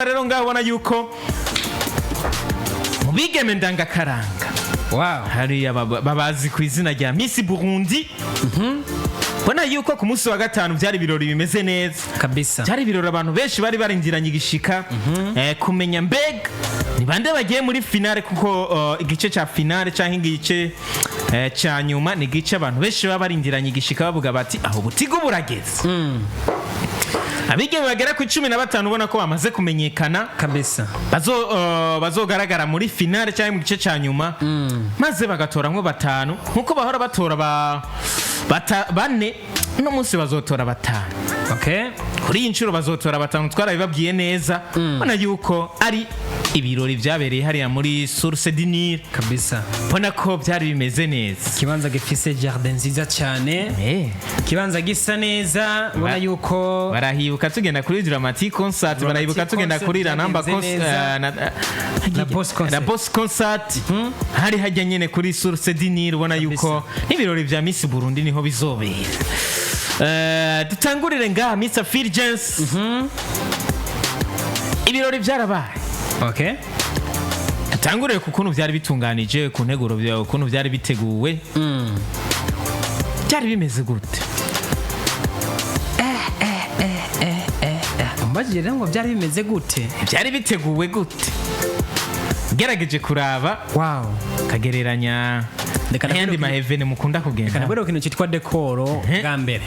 Rero ngaho ubona yuko mu bigeme ndangakaranga hariya babazi ku izina rya Miss Burundi. Ubona yuko ku munsi wa gatanu byari ibirori bimeze neza. Byari ibirori abantu benshi bari barindiranye igishika kumenya mbega ni bande bagiye muri finale, kuko igice cya finale cyangwa igice cya nyuma ni igice abantu benshi baba barindiranye igishika, bavuga bati: "Aho butigo burageze." Abigeme bagera ku 15 ubona ko bamaze kumenyekana bazogaragara muri finale cyangwa mu gice cya nyuma, maze bagatoramwo batanu nkuko bahora batora bane. Uno munsi bazotora batanu. Kuri iyi nshuro bazotora batanu, twarabibabwiye neza. Ubona yuko ari ibirori byabereye hariya muri Source du Nil. Ubona ko byari bimeze neza. Ikibanza gifise jardin nziza cyane. Ikibanza gisa neza, ubona yuko Barahibuka tugenda kuri Dramatic Concert, barahibuka tugenda Concert kuri Ranamba. Byagenze neza. La Boss Concert. La Boss Concert hari hajya nyene kuri Source du Nil. Ubona yuko n'ibirori vya Miss Burundi niho bizobera. Dutangurire ngaha, Mr Fulgence, ibirori byarabaye. Dutangurire ku kuntu byari bitunganije, ku nteguro byawe, ukuntu byari biteguwe, byari bimeze gute? Umbajije rero ngo byari bimeze gute? Byari biteguwe gute, ngerageje kuraba kagereranya Reka n'ayandi ma événements mukunda kugenda. Nabwo ikintu cyitwa décor bwa mbere,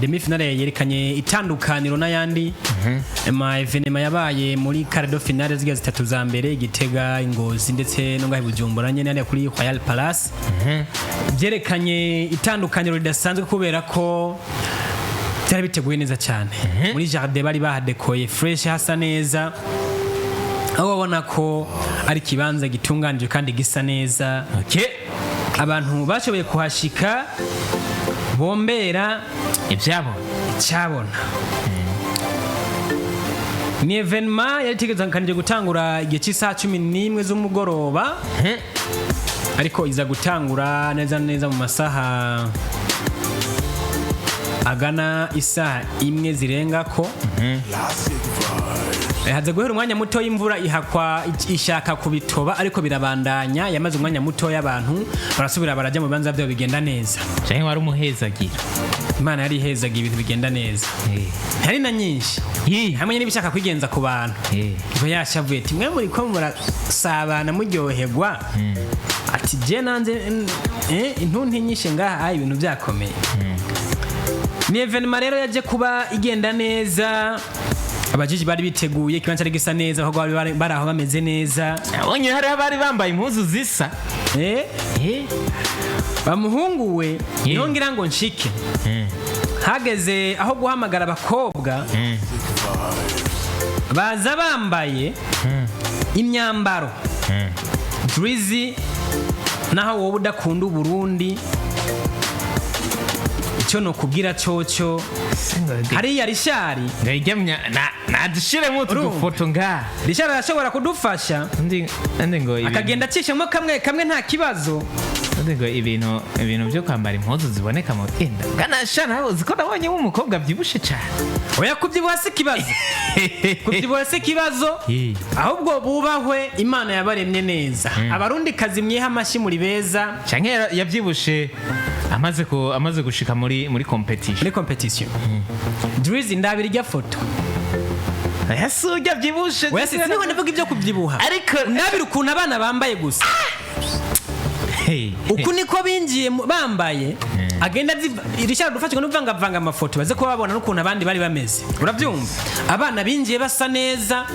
demi finale yerekanye itandukaniro n'ayandi ma événements yabaye muri quart de finale ziga zitatu za mbere, Igitega, Ingozi ndetse no ngaho i Bujumbura nyene hariya kuri Royal Palace. Byerekanye itandukaniro ridasanzwe kubera ko byari biteguye neza cyane. Muri jardin bari bahadekoye fresh, hasa neza, aho wabona ko ari ikibanza gitunganije kandi gisa neza. Abantu bashoboye kuhashika bombera ibyabo. Icyabona ni événement yari itegekanije gutangura igihe cy'isaha 11 z'umugoroba, ariko iza gutangura neza neza mu masaha agana isaha 1 zirenga ko. Haza guhera umwanya muto y'imvura ihakwa ishaka kubitoba, ariko birabandanya. Yamaze umwanya muto y'abantu barasubira barajya mu bibanza byabo, bigenda neza. Canke wari umuhezagira. Imana yari ihezaga, ibintu bigenda neza, hari na nyinshi hamwe n'ibishaka kwigenza ku bantu. Iba yashavuye ati: "Mwe muri ko murasabana muryoherwa," ati: "Je nanze intunti nyinshi ngaha." Ah, ibintu byakomeye. Ni événement rero yaje kuba igenda neza. Abajiji bari biteguye, ikibanza cyari gisa neza, abakobwa bari aho bameze neza. Nabonye hariho abari bambaye impuzu zisa. Bamuhungu we, niho ngira ngo nshike. Hageze aho guhamagara abakobwa, baza bambaye imyambaro Drizzy. Naho wowe udakunda Uburundi, icyo nokubwira cyocyo, hariya Rishari Ngayijyamya nadushiremo utu Urumva? dufoto ngaha. Rishari arashobora kudufasha Ndi ngo ibintu akagenda acishamo kamwe kamwe, nta kibazo. Ndi ngo ibintu byo kwambara impuzu ziboneka mu enda kana sha, nawe uzi ko nabonye umukobwa abyibushe cyane. Oya, kubyibuha si ikibazo, kubyibuha si ikibazo. Ahubwo bubahwe, Imana yabaremye neza. Abarundi kazi, mwiha amashyi, muri beza. Canke yabyibushe amaze gushika muri competition. Muri competition. Drizzy, ndabira irya foto. Ese ujya abyibushe? Oya, sinigwa ndavuga ibyo kubyibuha. Ariko ndabira ukuntu abana bambaye gusa. Hey. Uku niko binjiye bambaye. Agenda Richard dufashwe n'uvangavanga amafoto, baze kuba babona n'ukuntu abandi bari bameze. Urabyumva, abana binjiye basa neza,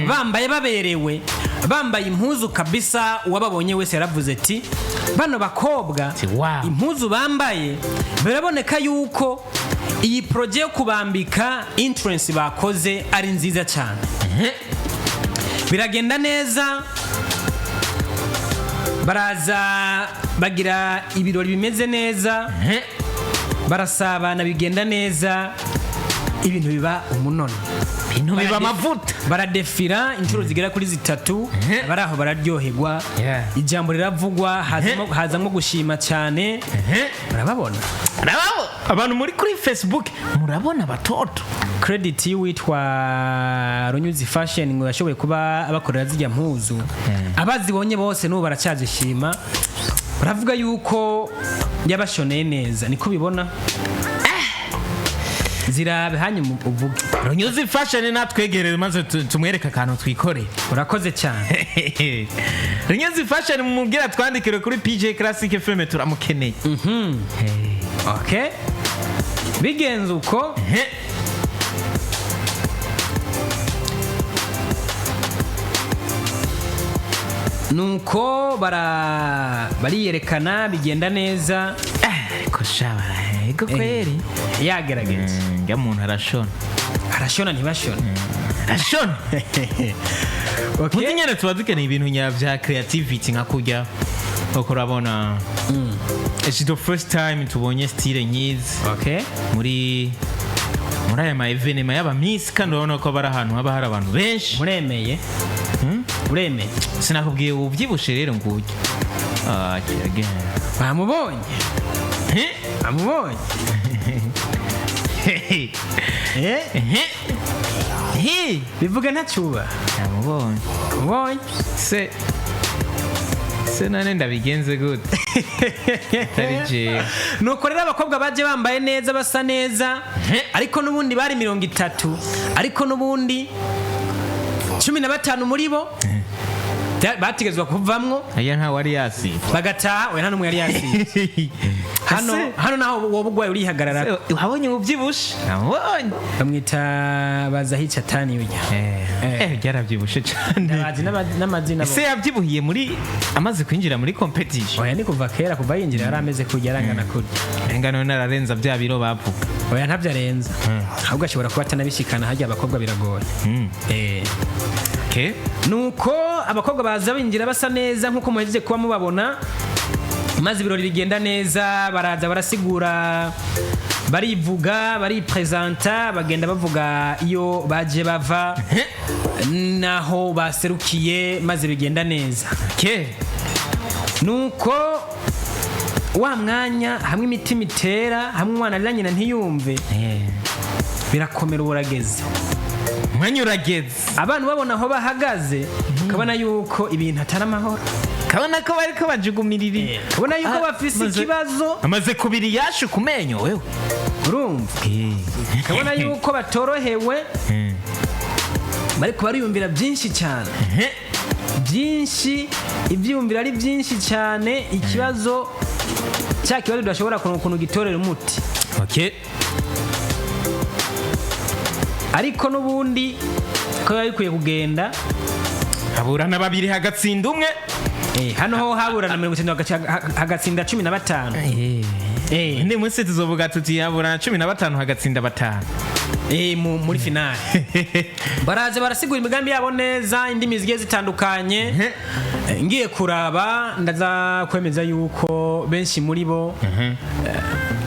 bambaye baberewe, bambaye impuzu kabisa. Uwababonye wese yaravuze ati: "Bano bakobwa Ati, wow. impuzu bambaye, biraboneka yuko iyi projet yo kubambika entrance bakoze ari nziza cyane." Biragenda neza, baraza bagira ibirori bimeze neza, barasabana, bigenda neza. Ibintu biba umunono. Ibintu biba amavuta. Baradefira inshuro zigera kuri zitatu. Bari aho bararyoherwa. Ijambo riravugwa, hazamo gushima cyane. Murababona. Murababona abantu muri kuri Facebook, murabona abatoto. Credit y'uwitwa Runyuzi Fashion ngo yashoboye kuba abakorera zijya mpuzu. Abazibonye bose n'ubu baracyazishima, baravuga yuko yabashoneye neza. Niko ubibona? Zirabe hanyuma uvuge. Runyuzi Fashion natwegerere maze tumwereke akantu twikoreye. Urakoze cyane. Runyuzi Fashion, mumubwira twandikire kuri PJ Classic FM, turamukeneye. Okay, bigenze uko. Nuko bariyerekana, bigenda neza. Ariko sha ego kweri. Yagerageje. Njya muntu arashona. Arashona ntibashona. Arashona. Muzi nyene tuba dukeneye ibintu nya vya creativity nka kurya uko urabona. It's the first time tubonye style nyizi muri aya ma événements y'aba miss, kandi urabona ko bari ahantu haba hari abantu benshi. Muremeye. Uremeye. Sinakubwiye ubyibushe rero ngurya, ah, kiragenda. Bamubonye. Bamubonye. Bivuga ntacyuba. Namubonye. Mubonye. Se none ndabigenze gute atari jewe? Nuko rero abakobwa baje bambaye neza, basa neza. Ariko n'ubundi bari 30, ariko n'ubundi 15 muri bo bategezwa kuvamwo. Aya nta wari yasiba. Bagataha. Oya, nta n'umwe yari yasize hano. Hano naho wowe ugwaye urihagarara. Wabonye ubyibushe, namubonye. Bamwita Bazahica Tani ujya. Byarabyibushe cyane. Ndabazi n'amazina bo. Ese yabyibuhiye muri amaze kwinjira muri competition? Oya, ni kuva kera, kuva yinjira yari ameze kurya, arangana kurya. Enga none ararenza bya biro bavuga? Oya, ntabyo arenza, ahubwo ashobora kuba atanabishikana. Harya abakobwa biragoye. Okay. Nuko abakobwa baza binjira basa neza nk'uko muhejeje kuba mubabona, maze ibirori bigenda neza. Baraza barasigura, barivuga, baripresenta, bagenda bavuga iyo baje bava naho baserukiye, maze bigenda neza. Nuko wa mwanya hamwe imitima itera, hamwe umwana arira nyina ntiyumve, birakomera, uburageze. Umwanya urageze. Abantu babona aho bahagaze, ukabona yuko ibintu atari amahoro. Kabona ko bariko bajugumirira. Ubona yuko Ah, bafise ikibazo. Amaze kubira iyashu ku menyo wewe. Urumva, ukabona yuko batorohewe, bariko bariyumvira byinshi cyane, byinshi, ibyiyumviro ari byinshi cyane. Ikibazo cya kibazo udashobora kuronka ukuntu gitorera umuti. Ariko n'ubundi ko biba bikwiye kugenda. Haburana babiri hagatsinda umwe. Hano ho haburana 90, hagatsinda 15. Undi munsi tuzovuga tuti haburana 15 hagatsinda batanu. Muri finale baraza barasigura imigambi yabo neza, indimi zigiye zitandukanye. Ngiye kuraba ndaza kwemeza yuko benshi muri bo,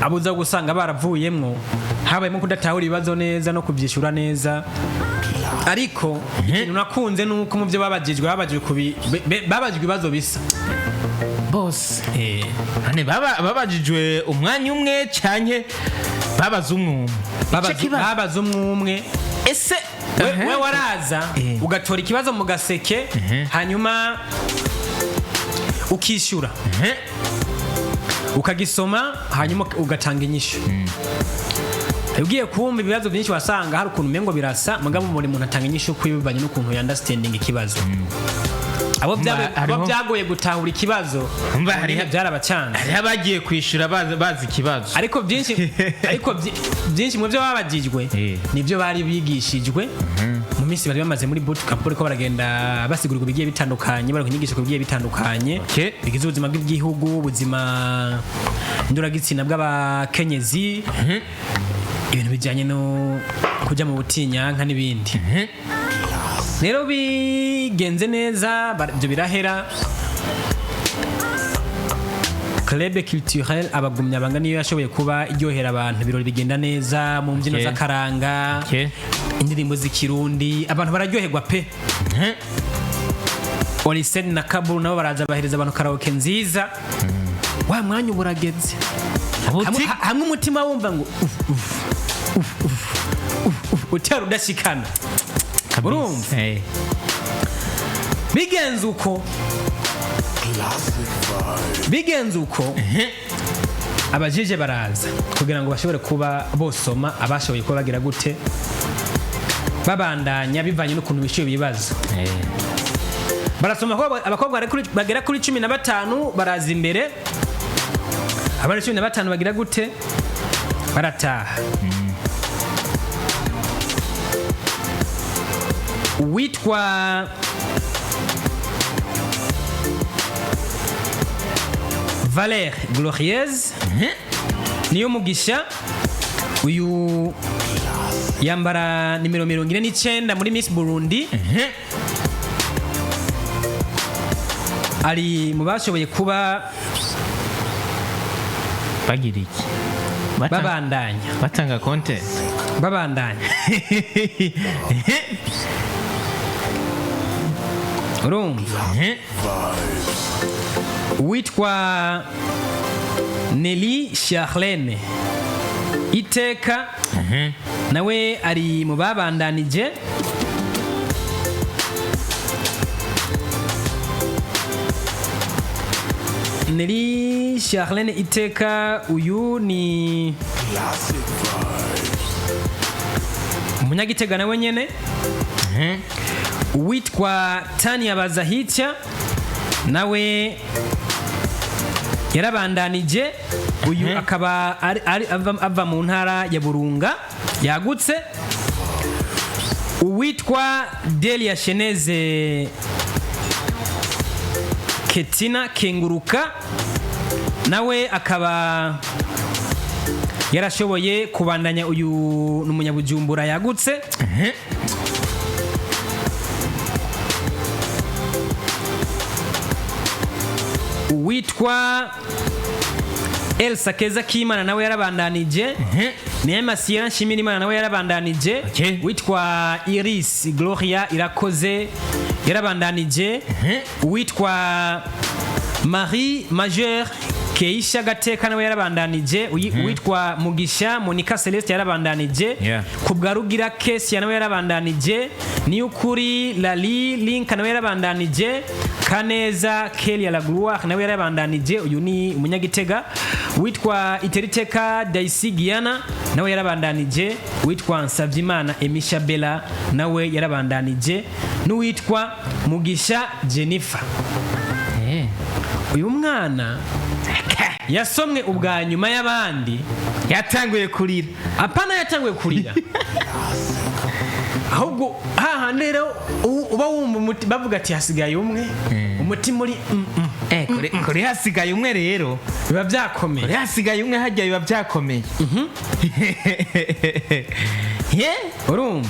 abuza gusanga baravuyemwo, habayemo kudatahura ibibazo neza no kubyishyura neza. Ariko ikintu nakunze ni uko mu byo babajijwe, babajijwe babajijwe ibibazo bisa. Bose none babajijwe umwanya umwe canke babaza umwe umwe? Ico kibazo. Babaza umwe umwe. Ese We waraza ugatora ikibazo mu gaseke, hanyuma ukishyura, ukagisoma, hanyuma ugatanga inyishu. Ugiye kumva ibibazo byinshi, wasanga hari ukuntu umengo birasa, mugabo buri muntu atanga inyishu kuri bivanye n'ukuntu understanding ikibazo. Abo abo byagoye gutahura ikibazo, Umva, byarabacanze. Hariho abagiye kwishyura bazi ikibazo. Ariko byinshi mu byo babagijwe nibyo bari bigishijwe mu minsi bari bamaze muri bootcamp, bariko baragenda basigurirwa ibigiye bitandukanye, bari kunyigisha ku bigiye bitandukanye bigize ubuzima bw'igihugu, ubuzima nduragitsina bw'abakenyezi, ibintu bijyanye no kujya mu butinyanka n'ibindi. Rero bigenze neza, ibyo birahera. Club Culturel Abagumya Banga niyo yashoboye kuba iryohera abantu, ibirori bigenda neza mu mbyino z'akaranga, indirimbo z'ikirundi, abantu bararyoherwa pe. Olisen na Kaburu nabo baraza bahereza abantu karaoke nziza. Wa mwanya uba urageze. Hamwe umutima wumva ngo uf, uf, uf, uf, uf, uf, utera udashikana. Urumva? Bigenze uko, bigenze uko, abajije baraza kugira ngo bashobore kuba bosoma abashoboye kuba bagira gute, babandanya bivanye n'ukuntu bishyuye ibibazo. Barasoma abakobwa bagera kuri 15 baraza imbere, abandi 15 bagira gute, barataha. Uwitwa Valère Glorieuse niyo mugisha, uyu yambara nimero 49 muri Miss Burundi, ari mu bashoboye kuba bagira iki? Babandanya. Batanga konte. Babandanya. Urumva, uwitwa Nelly Charlene Iteka nawe ari mu babandanije. Nelly Charlene Iteka uyu ni umunyagitega nawe nyene. Uwitwa Tania Bazahica nawe yarabandanije, uyu akaba ava mu ntara ya Burunga yagutse. Uwitwa Delia Sheneze Ketina Kenguruka nawe akaba yarashoboye kubandanya, uyu ni umunyabujumbura yagutse. Uwitwa Elsa Keza Kimana nawe yarabandanije. Neema Sierra Nshimirimana nawe yarabandanije. Uwitwa Iris Gloria Irakoze yarabandanije. Uwitwa Marie Majeur Keisha Gateka nawe yarabandanije. Uwitwa Mugisha Monica Celeste yarabandanije. Kubwarugira Kesia nawe yarabandanije. Niyukuri Lali Linka nawe yarabandanije. Kaneza Kelia La Gloire nawe yarabandanije, uyu ni umunyagitega. Uwitwa Iteriteka Daisy Giana nawe yarabandanije. Uwitwa Nsavyimana Emisha Bella nawe yarabandanije, n'uwitwa Mugisha Jennifer. Uyu mwana yasomwe ubwa nyuma y'abandi, yatanguye kurira. Apana, yatanguye kurira, ahubwo hahandi rero uba wumva bavuga ati hasigaye umwe, umutima uri Kuri hasigaye umwe rero biba byakomeye. Kuri hasigaye umwe hajya biba byakomeye. Urumva,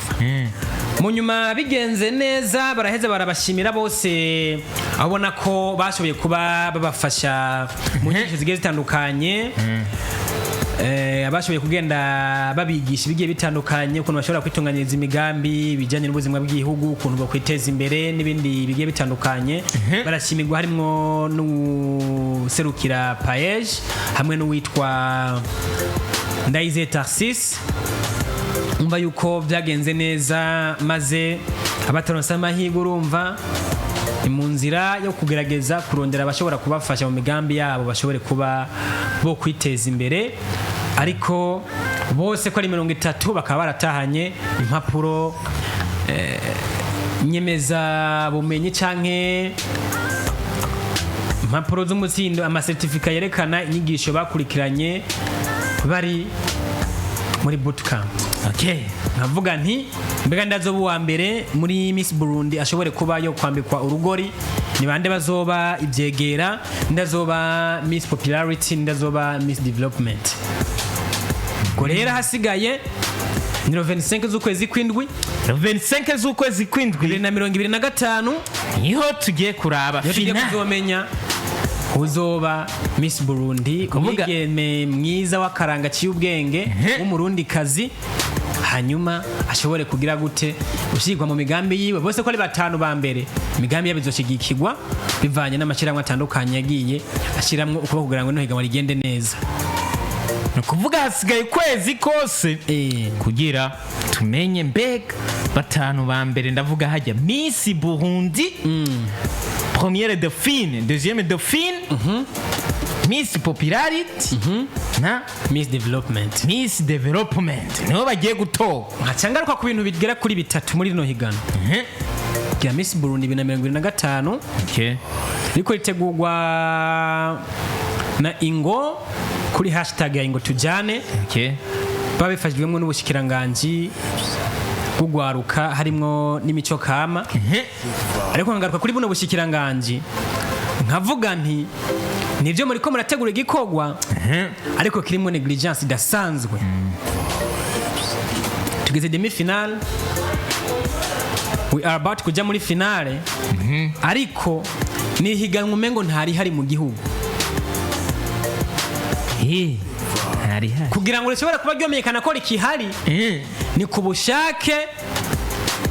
mu nyuma bigenze neza, baraheza barabashimira bose, abona ko bashoboye kuba babafasha mu nyigisho zigiye zitandukanye. Abashoboye kugenda babigisha ibigiye bitandukanye, ukuntu bashobora kwitunganyiriza imigambi bijyanye n'ubuzima bw'igihugu, ukuntu bakwiteza imbere n'ibindi bigiye bitandukanye. Barashimirwa, harimwo n'userukira PAEJ hamwe n'uwitwa Ndayize Tarsis. Umva yuko byagenze neza, maze abataronse amahirwe, urumva ni mu nzira yo kugerageza kurondera abashobora kubafasha mu migambi yabo, bashobore kuba bo kwiteza imbere. Ariko bose ko ari 30 bakaba baratahanye impapuro nyemeza bumenyi canke impapuro z'umutsindo, amasertifika yerekana inyigisho bakurikiranye bari muri bootcamp. Nkavuga nti mbega ndazoba uwa mbere muri Miss Burundi ashobore kuba yo kwambikwa urugori, ni bande bazoba ibyegera, ndazoba Miss Popularity, ndazoba Miss Development? Ubwo rero hasigaye ni 25 z'ukwezi kw'indwi, 25 z'ukwezi kw'indwi 2025, niho tugiye kuraba niho tugiye finale. kuzomenya Uzoba Miss Burundi, umwigeme mwiza w'akaranga aciye ubwenge w'umurundi kazi, hanyuma ashobore kugira gute gushyirwa mu migambi yiwe. Bose ko ari batanu ba mbere, imigambi yabo izoshigikirwa bivanye n'amashyirahamwe atandukanye yagiye ashyiramo ukuboko kugira ngo ino higanwa rigende neza. Ni ukuvuga hasigaye ukwezi kose kugira tumenye mbega batanu ba mbere. Ndavuga hajya Miss Burundi, première dauphine, deuxième dauphine, Miss Popularity na Miss Development. Miss Development, nibo bagiye gutorwa. Nkaca ngaruka ku bintu bigera kuri bitatu muri rino higanwa rya Miss Burundi 2025, riko ritegurwa na Ingo kuri hashtag ya Ingo Tujane, babifashijwemo n'ubushikiranganji bw'ugwaruka harimwo n'imico kama. Ariko ngaruka kuri buno bushikiranganji nkavuga nti nibyo muriko murategura igikorwa, ariko kirimo négligence idasanzwe. Tugeze demi finale, we are about kuja muri finale, ariko ni ihiganwa umengo ntarihari mu gihugu. Hari hari Kugira ngo rishobore kuba ryomenyekana ko rikihari, ni ku bushake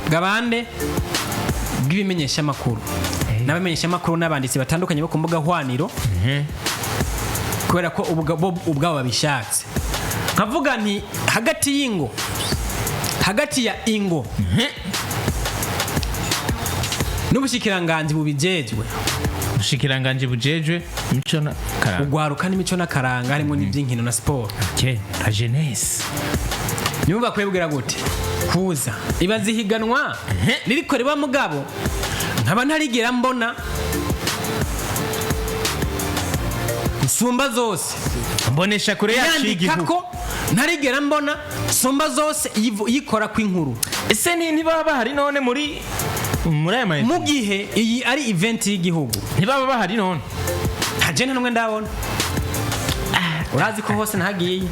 bw'abande bw'ibimenyeshamakuru n'abamenyeshamakuru n'abanditsi batandukanye bo ku mbuga hwaniro, kubera ko bo ubwabo babishatse. Nkavuga nti hagati y'ingo, hagati ya Ingo n'ubushikiranganji bubijejwe, Ubushikiranganji bujejwe imico na karanga, ugwaruka n'imico n'akaranga harimo n'iby'inkino na siporo, la jeunesse, nibo bakwiye kugira gute kuza ibaza ihiganwa ririko riba, mugabo nkaba ntarigera mbona nsumba zose mbonesha kure yacu yandika y'igihugu ko ntarigera mbona nsumba zose yikora kw'inkuru. Ese ntibaba bahari none muri aya Mu gihe iyi ari event y'igihugu, ntibaba bahari none? Nta jene n'umwe ndabona. Urazi ko hose nahagiye,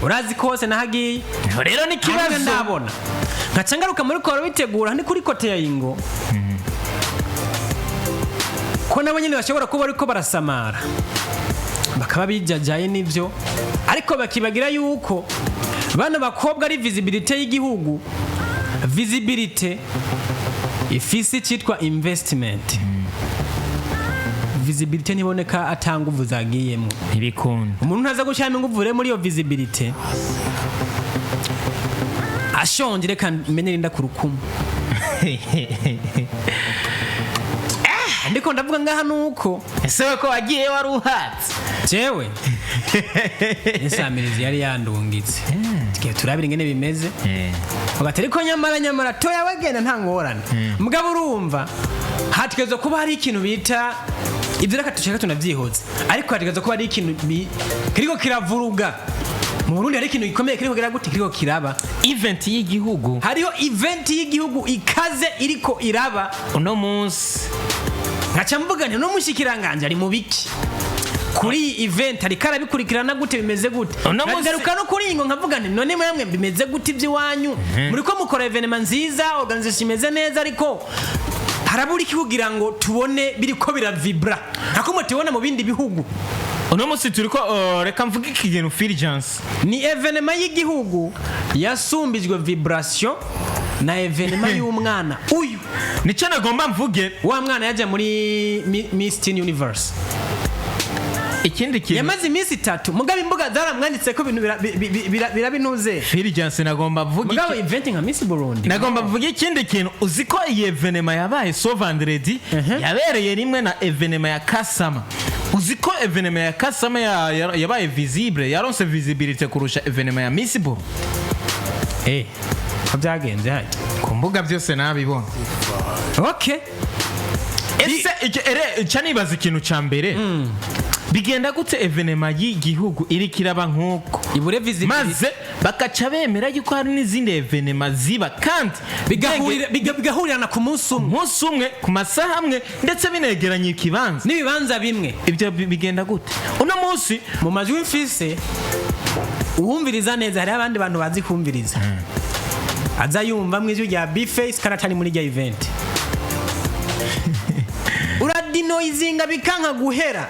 urazi ko hose nahagiye. Aho rero ni Nta n'umwe ikibazo. ndabona. Nkaca ngaruka muri koro bitegura, ni kuri côté ya Ingo, ko nabo nyine bashobora kuba ariko barasamara bakaba bijajaye n'ibyo, ariko bakibagira yuko bano bakobwa ari visibilité y'igihugu, visibilité ifise icyitwa investment. Visibilité ntiboneka atanga nguvu zagiyemo. Ntibikunda. Umuntu ntaza gushyiramo inguvu rero muri iyo visibilité ashonje. Reka menye inda ku rukumu ndiko ndavuga ngaha nuko Ese we ko wagiye wari uhatse? Jewe insamirizi yari yandungitse, tugiye turabira ingene bimeze. Bagati ariko nyamara nyamara toya wagenda nta ngorane. Mugabo urumva hategerezwa kuba hari ikintu bita ibyo, reka dushaka tunabyihoze, ariko hategerezwa kuba hari ikintu kiriko kiravuruga mu Burundi. Hari ikintu gikomeye kiriko kira gute, kiriko kiraba. Event y'igihugu. Hariho event y'igihugu ikaze iriko iraba uno munsi. Nkaca mvuga nti n'umushikiranganje ari mu biki kuri iyi event? Ariko arabikurikirana gute? Bimeze gute? Uno munsi- Nkagaruka no kuri iyi ngo nkavuga nti none mwamwe bimeze gute iby'iwanyu? Muriko mukora événement nziza, organisation imeze neza, ariko harabura iki kugira ngo tubone biriko biravibra ntako mutubona mu bindi bihugu? Uno munsi turiko reka mvuge iki kintu, Fulgence. Ni événement y'igihugu yasumbijwe vibration na événement y'umwana uyu. Nicyo nagomba mvuge. Wa mwana yaje muri Miss Teen Universe. Ikindi kintu, Yamaze iminsi 3, mugabo imbuga zaramwanditse ko ibintu birabinuze. Fulgence, nagomba mvuge Mugabo event nka Miss Burundi, nagomba mvuge ikindi kintu. Uzi ko iyi événement yabaye ce vendredi yabereye rimwe na événement ya Kasama? Uzi ko événement ya Kasama yabaye visible, yaronse visibilité kurusha événement ya Miss Burundi? Ko byagenze hajya? Ku mbuga byose nabibona. Ese ere ca nibaza ikintu ca mbere: bigenda gute événement y'igihugu iriko iraba nk'uko, Ibure visibilité, maze bakaca bemera yuko hari n'izindi événements ziba kandi bigahurirana ku munsi umwe, umunsi umwe, ku masaha amwe, ndetse binegeranye ikibanza, n'ibibanza bimwe? Ibyo bigenda gute uno munsi? Mu majwi mfise, uwumviriza neza, hariho abandi bantu bazi kumviriza, aza yumva mu ijwi rya Bface kandi atari muri rya event. Bikinoyizinga bikanka guhera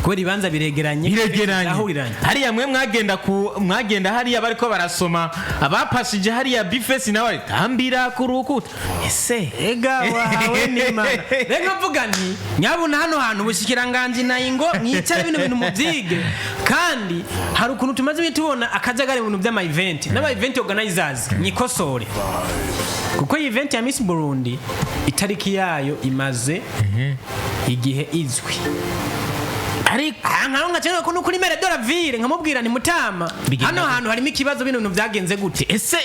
kubera ibibanza biregeranye. Biregeranye. Birahuriranye. Hariya mwe mwagenda ku mwagenda hariya bariko barasoma abapashije hariya, B-Face nawe tambira ku rukuta ese. Ega wahawe n'Imana. Rero nkavuga nti nyabuna hano hantu ubushikiranganji na ingo mwicare bino bintu mubyige. Kandi hari ukuntu tumaze iminsi tubona akajagari mu bintu by'ama event n'aba event organizers, nyikosore, kuko iyi event ya Miss Burundi itariki yayo imaze igihe izwi. Ariko Nkaho nkacenga ko nukuri maire de la ville nkamubwira nti mutama, Bigenda hano gute? hantu harimo ikibazo, bino bintu byagenze gute? Ese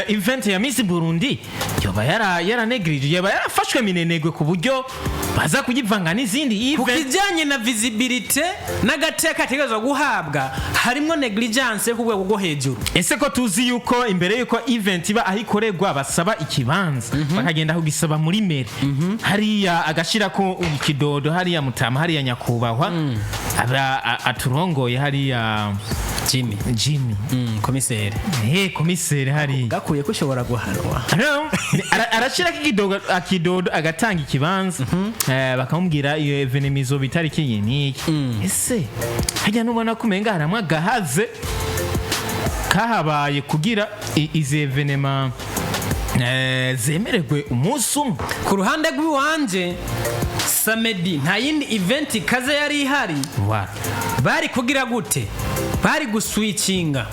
event ya Miss Burundi yoba yaranegrije, yoba yarafashwe minenegwe ku buryo baza kuyivanga n'izindi Ku event? kijyanye na visibilité n'agateka ategerezwa guhabwa, harimo négligence yo ku rwego rwo hejuru. Ese ko tuzi yuko imbere yuko event iba aho ikorerwa basaba ikibanza, bakagenda kugisaba muri mairie hariya, agashirako ikidodo hariya mutama hariya nyakubahwa aturongoye hariya? Jimmy. Jimmy. Komiseri. Komiseri hariya. Gakuye ko ushobora guhanwa. Arashirako akidodo agatanga ikibanza, bakamubwira iyo événement izoba itariki iyi n'iki. Ese hajya nubona ko umenga haramwe agahaze kahabaye kugira izi événements zemererwe umunsi umwe? Ku ruhande rw'iwanje, samedi nta yindi event ikaze yari ihari. Voilà. Bari kugira gute? Bari guswikinga.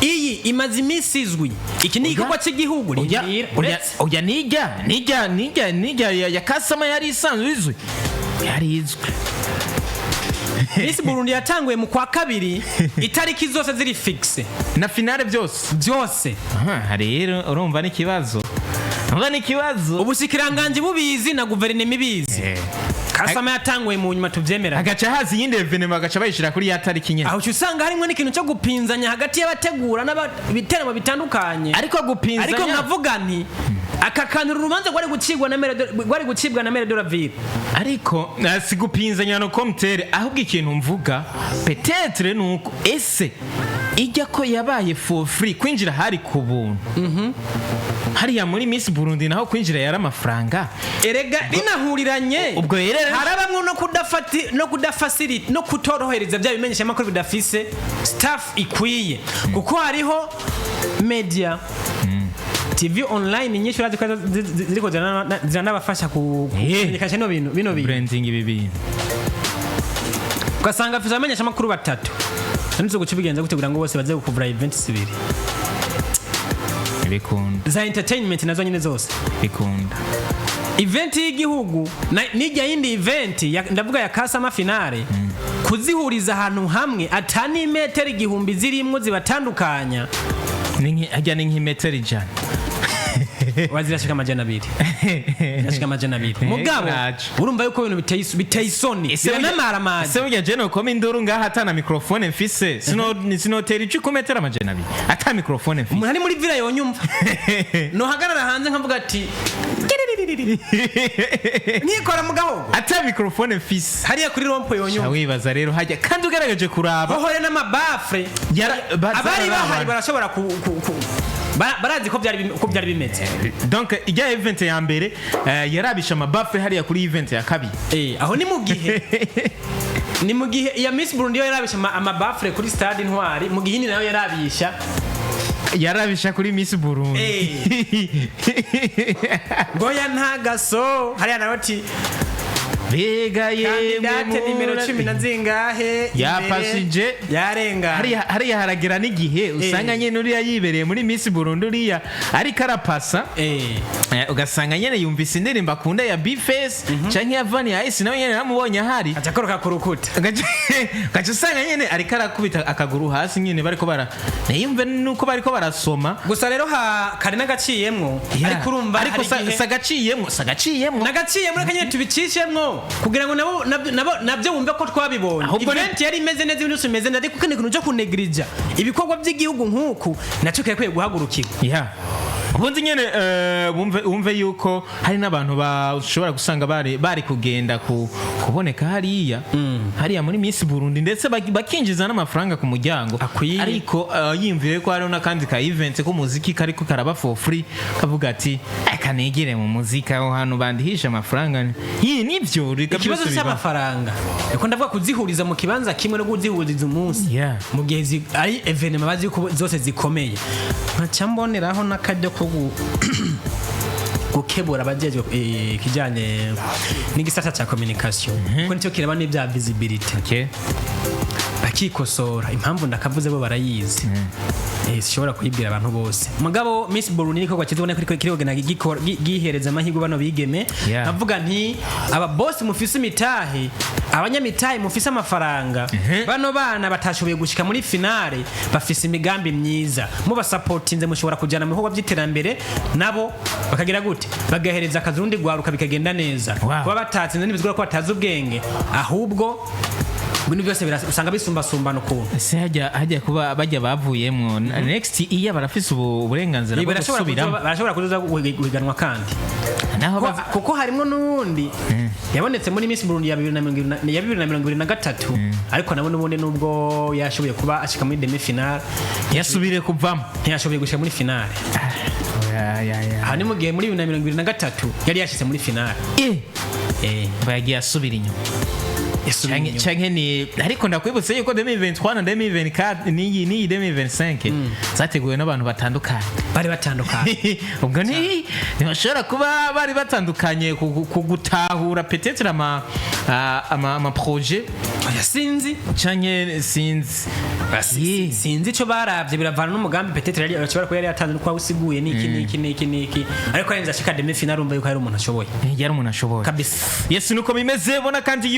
Iyi imaze iminsi izwi, iki ni igikorwa cy'igihugu. Oya, Rindira, oya, uretse oya, nijya ya kasama yari isanzwe izwi, yari izwi. Miss Burundi yatanguye mu kwa kabiri, itariki zose ziri fixe. Na finale byose. Byose. Aha rero urumva n'ikibazo, urumva n'ikibazo. Ubushikiranganji bubizi na guverinoma ibizi. Kasama yatanguye mu nyuma, tubyemera. Hagaca haza iyindi événement, bagaca bayishira kuri ya tariki nyene. Aho uca usanga harimo n'ikintu cyo gupinzanya hagati y'abategura n'ibiteramo bitandukanye. Ariko gupinzanya Ariko nkavuga nti aka kantu uru rubanza rwari gucibwa na maire de la ville. Ariko si gupinzanya no komtere, ahubwo ikintu mvuga peut-être nuko ese ijya ko yabaye for free, kwinjira hari ku buntu, hariya muri Miss Burundi naho kwinjira yari amafaranga. Erega rinahuriranye. Ubwo rero harabamwo no kudafati no kudafasili no kutorohereza bya bimenyesha makuru bidafise staff ikwiye, kuko hariho media TV online nyinshi urazi ko ziriko ziranabafasha kumenyekanisha bino bintu. Branding ibi bintu. Ugasanga afise abamenyesha makuru batatu, none guca ubigenza gute kugira ngo bose baze gukuvura events zibiri? Bikunda. Za entertainment nazo nyine zose. Bikunda. Event y'igihugu n'ijya yindi event ndavuga ya kasama finale, kuzihuriza ahantu hamwe atani metero 1000 zirimwo zibatandukanya. Hajya ni nk'imetero 100. Wazirashika 200, zirashika 200, mugabo Ntaco. urumva yuko ibintu biteye isoni, biranamaramanje. Ese burya je nokoma induru ngaha ata microphone mfise, sinotera ico ku metero 200 ata microphone mfise? Umuntu ari muri villa yonyumva, nohagarara hanze nkavuga ati nkikora mu gahogo. Ata microphone mfise. Hariya kuri rond-point yonyumva. Wibaza rero hajya kandi ugaragaje kuraba. Hohore n'amabafure. Abari bahari barashobora barazi ko byari bimeze. Donc ijya event ya mbere yarabisha amabafure hariya kuri event ya kabiri. Aho ni mu gihe iya Miss Burundi yo yarabisha amabafure kuri stade Intwari, mu gihe indi nayo yarabisha Yarabisha kuri Miss Burundi. Ngoya ntagaso hariya nawe ati Bega yemwe. Candidate nimero 10 na zingahe imbere. Yapasije. Yarenga. Hariya haragera n'igihe usanga nyene uriya yibereye muri Miss Burundi, uriya ariko arapasa, ugasanga nyene yumvise indirimbo akunda ya B-Face canke ya Vania Ice, nawe nyene namubonye ahari. Aca akoroka ku rukuta. Ugaca usanga nyene ariko arakubita akaguru hasi nyene bariko bara niyumve nuko bariko barasoma. Gusa rero ha kari n'agaciyemwo, ariko urumva ariko hari igihe sagaciyemwo. Nagaciyemwo, reka nyene tubicishemwo kugira ngo nabo nabyo bumve ko twabibonye. Ahubwo Event yari imeze neza, ibintu byose bimeze neza, ariko ikindi kintu cyo kunegrija ibikorwa by'igihugu nk'uku nacyo kirakwiye guhagurukirwa. Ubundi nyene wumve yuko hari n'abantu bashobora gusanga bari kugenda kuboneka hariya muri Miss Burundi, ndetse bakinjiza n'amafaranga ku muryango. Akwiye. Ariko yiyumviye ko hariho n'akandi ka event k'umuziki kariko karaba for free, kavuga ati: "Eka nigire mu muziki aho hantu bandihisha amafaranga." Iyi nivyo reka Ikibazo byose biba. cy'amafaranga, niko ndavuga, kuzihuriza mu kibanza kimwe no kuzihuriza umunsi mu gihe ari événement bazi ko zose zikomeye. Nkaca mboneraho n'akaryo ko gukebura abajejwe ikijyanye n'igisata cya communication, kuko nicyo kiraba n'ibya visibility, bakikosora. Impamvu ndakavuze bo barayizi. Sishobora kuyibwira abantu bose. Mugabo Miss Burundi niko cyiza, ubona ko kiriko kigenda gihereza amahirwe bano bigeme. Nkavuga nti aba boss mufise imitahe, abanyamitahe mufise amafaranga, bano bana batashoboye gushika muri finale bafise imigambi myiza, mubasapotinze mushobora kujyana mu bikorwa by'iterambere, nabo bakagira gute, bagahereza akazi urundi rwaruka, bikagenda neza. Kuba batatsinze ntibizigura ko batazi ubwenge, ahubwo ibintu byose usanga bisumbasumbana ukuntu. Ese hajya kuba bajya bavuyemwo next iya barafise ubu uburenganzira bwo gusubiramo? Barashobora kuzoza guhiganwa kandi. Naho Kuko harimo n'uwundi yabonetse muri Miss Burundi ya 2023, ariko nabo n'ubundi nubwo yashoboye kuba ashika muri demi finale, yasubire kuvamo. Ntiyashoboye gushika muri finale. Ya, ya, ya. Aha ni mu gihe muri 2023 yari yashitse muri finale. Bagiye asubira inyuma. Yasubiye inyuma. Canke ni, ariko ndakwibutse yuko 2023 na 2024 n'iyi 2025 zateguwe n'abantu batandukanye. Bari batandukanye. Ubwo ni ntibashobora kuba bari batandukanye ku gutahura peut-être ama projet. Oya, sinzi. Canke sinzi. Sinzi ico baravye, biravana n'umugambi peut-être yari ashobora kuba yari yatanze nuko wawusiguye niki niki niki niki, ariko arenze ashika demi finale, urumva yuko ari umuntu ashoboye. Yari umuntu ashoboye. Kabisa. Yes, nuko bimeze. Bona kandi.